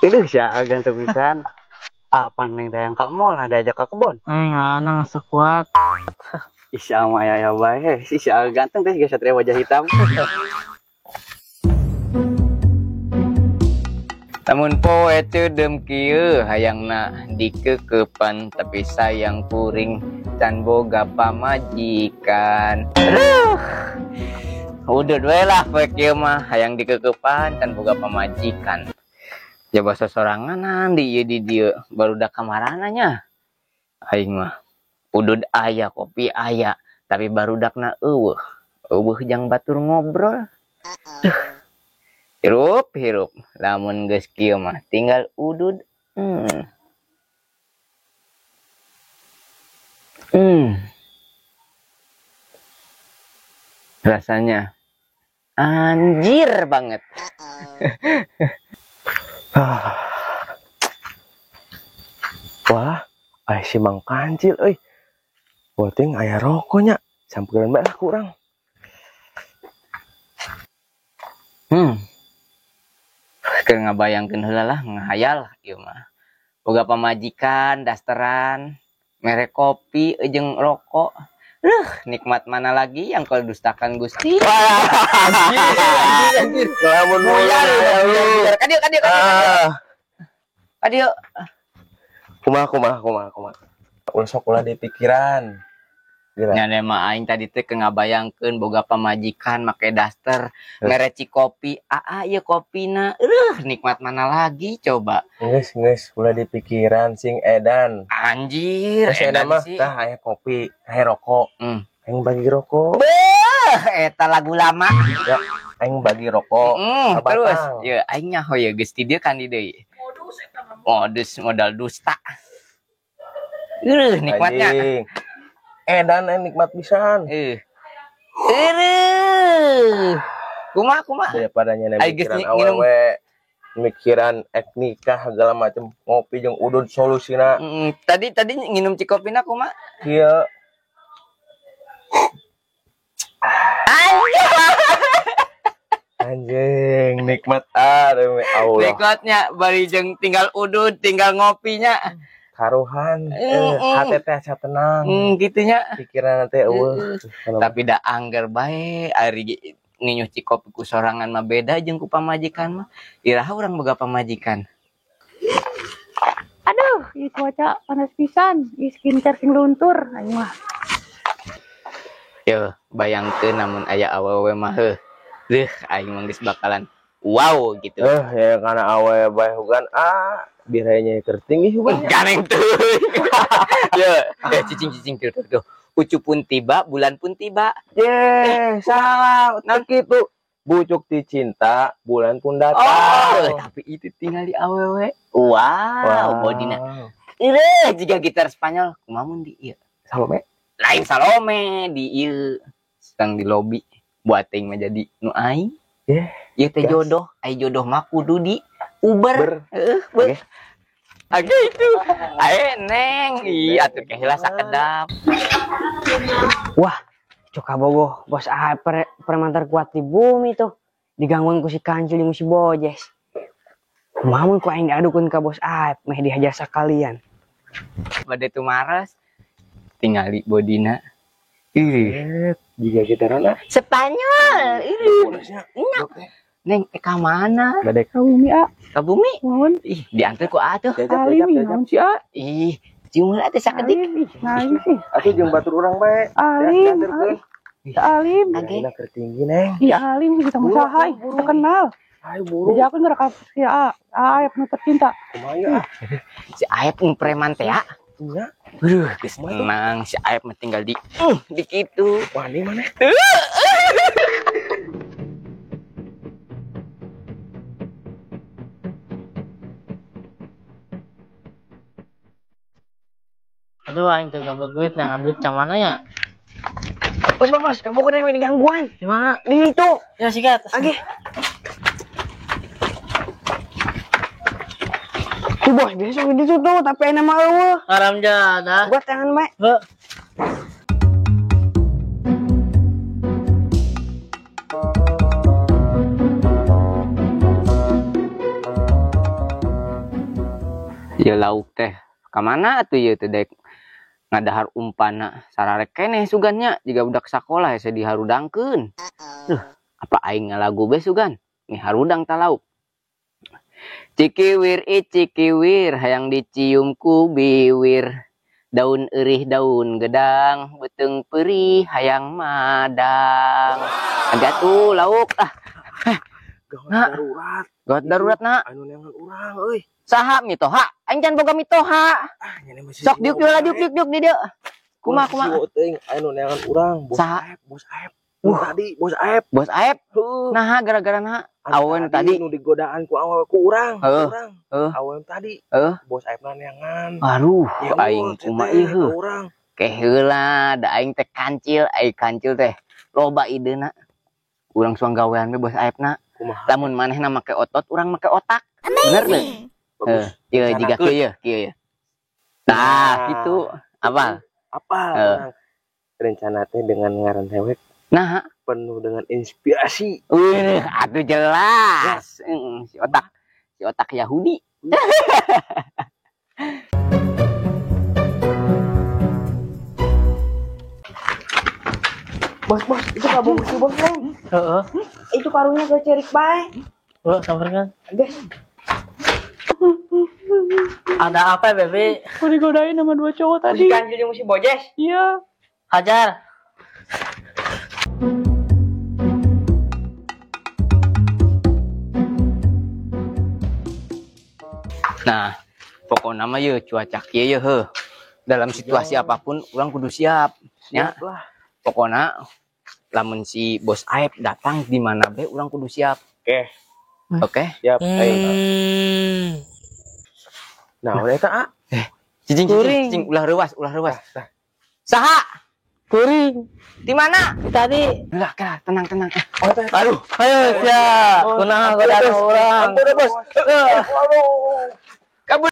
Itu sia ganteng pisan. Apa neng teh yang kamu lah diajak ke kebon. Neng sekuat. Ih, sama ya ya bae. Si sia ganteng teh geus satria wajah hitam. Lamun poe teu dem kieu hayangna dikekepan tapi sayang kuring can boga pamajikan. Aduh. Udah we lah poe kieu mah hayang dikekepan can boga pamajikan. Jaba sosoranganan di ieu di dieu barudak kamarana nya. Aing mah udud aya kopi aya tapi barudakna eueuh. Eueuh jang batur ngobrol. Duh. Hirup hirup lamun geus kieu mah tinggal udud. Rasanya anjir banget. Wah, ai si Mang Kancil euy. Boting aya rokoknya, sampeurkeun bae lah kurang. Keur ngabayangkeun heula lah, ngahayal ieu mah. Boga pamajikan, dasteran, mere kopi jeung rokok. Leuh, nikmat mana lagi yang kau dustakan Gusti? Anjir, anjir, anjir. Lamun buyar. Kadieu, kadieu, kadieu. Kadieu. Kumaha, kumaha, kumaha, kumaha. Ulah sok ulah di pikiran. Nya mah aing tadi teh ngabayangkeun boga pamajikan make daster, mere kopi, aa ieu kopina. Nikmat mana lagi coba. Geus, geus, ulah di pikiran sing edan. Anjir, edan mah tah aya kopi, aya rokok. Aing bagi rokok. Beuh, eta lagu lama. Ya, aing bagi rokok. Terus, ya aing nyaho ya geus ti dieu kan di deui. Modus modal dusta. Nikmatnya. Anjing. Edan nikmat pisan. Kumaha kumaha. Daripada nya mikiran awewe, mikiran ek nikah segala macam, ngopi jeung udud solusina. Tadi tadi nginum cikopina kumaha? Kieu. Anjing, nikmat demi Allah. Nikmatnya bari jeung tinggal udud, tinggal ngopinya. Karuhan, hati teh asa tenang. Gitunya. Pikiran teh eueuh. Tapi da angger bae ari nginyuh cikopi ku sorangan mah beda jeung ku pamajikan mah. Iraha urang boga pamajikan. Aduh, ieu cuaca panas pisan, ieu skincare sing luntur aing mah. Yo, bayangkeun namun aya awewe mah heuh. Leuh, aing mah geus bakalan wow gitu. Ya kana awewe bae hugan birayanya kerting ih banyak. Ganeng tuh. Ya, cicing-cicing tuh tuh. Ucu pun tiba, bulan pun tiba. Ye, salah. Nah gitu. Bucuk ti cinta, bulan pun datang. Oh, tapi itu tinggal di awewe. Wow, bodina. Ire, jika gitar Spanyol, kumaha mun di ieu? Salome. Lain Salome di ieu. Sedang di lobi. Buat aing mah jadi nu aing. Ye, ieu teh jodoh, ai jodoh mah kudu di Uber. Heeh, Oke itu. Ae neng, ih atuh ke heula sakedap. Wah, coka bogoh bos preman terkuat di bumi tuh. Digangguan ku si Kancil jeung si Bojes. Kumaha mun ku aing diadukeun ka bos Aep meh dihajar sakalian. Bade tumaros tingali bodina. Ih, jika gitaran Spanyol. Ih. Neng, ka mana? Bade ka bumi, a. Ka bumi? Mohon. Ih, diantar ku a tuh. Alim, naon si a? Ih, cium heula teh sakedik. Nah, sih. Atuh jeung batur urang bae. Alim. Alim. Ayeuna keur tinggi, Neng. Ih, alim kita mah saha, teu kenal. Ayo buru. Jadi aku ngerekam si A, Aep nu tercinta. Kumaha ya? Si Aep nu preman teh, a. Nya. Aduh, geus tenang, si Aep mah tinggal di di kitu. Wani mana? Aduh, aing teu gableg duit yang ngambil cam mana ya? Bos, bos, bukan yang gangguan. Di mana? Di itu. Ya, sikat. Oke. Tuh, bos, biasa di situ tuh, tapi enak mah eueuh. Haram jadah. Buat tangan bae. Heuh. Lauk teh ka mana atuh ieu teh dek ngadahar umpana sararek keneh sugannya jiga budak sakolah hese diharudangkeun. Duh, apa aing ngalagu be sugan? Nih harudang ta lauk. Cikiwir icikiwir hayang dicium ku biwir. Daun eurih daun gedang beuteung perih hayang madang. Agak tuh lauk ah. Gawat Nak. darurat. Gawat darurat nak. Anu neangan urang euy. Saha mitoha? Aing can boga mitoha. Ah, nya masih Sok diuk diuk lah diuk diuk diuk di dieu. Kumaha kumaha? Teuing anu neangan urang bos Saha? Aep, bos Aep. Nu tadi bos Aep. Bos Aep. Heuh. Nah, gara-gara nah Anu awewe nu tadi. Nu digodaan ku awewe ku urang, ku Heuh. urang. Heuh. Awewe nu tadi. Heuh. Bos Aep na neangan. Aduh, Ya, aing kumaha ieu heuh. Urang. Ke heula, da aing teh kancil, aing kancil teh loba idena. Urang suang gawean we bos Aep na. Kumaha? Lamun manehna make otot, urang make otak. Bener teu? Bagus. Heuh, ieu jiga kieu ye, kieu ye. Nah, Nah. gitu. Apa? Apa Heuh. urang? Rencana teh dengan ngaran dewek Nah, penuh dengan inspirasi. wih, atuh jelas. Si otak Yahudi. Bos, bos, itu kabung si bos lain. Heeh. Itu karungnya ke cerik bae. Heeh, samperin kan. Guys, Ada apa, Bebe? Aku digodain sama dua cowok si tadi. kancil jeung si Bojes. Iya. Hajar. Nah, pokoknya mah ye cuaca kieu ye heuh. Dalam situasi apapun urang kudu siap. Ya, Siap lah. pokoknya lamun si bos Aep datang di mana be urang kudu siap. Oke. Oke. Siap. Ayo. Nah, udah eta ah. Cicing Kuring. cicing cicing ulah reuwas, ulah reuwas. Tah, Saha? Kuring. Di mana? Tadi. Lah, lah, tenang tenang. Oh, eta. Aduh, Ayo, siap. Kunaon godaan urang. Ampun, bos. Aduh.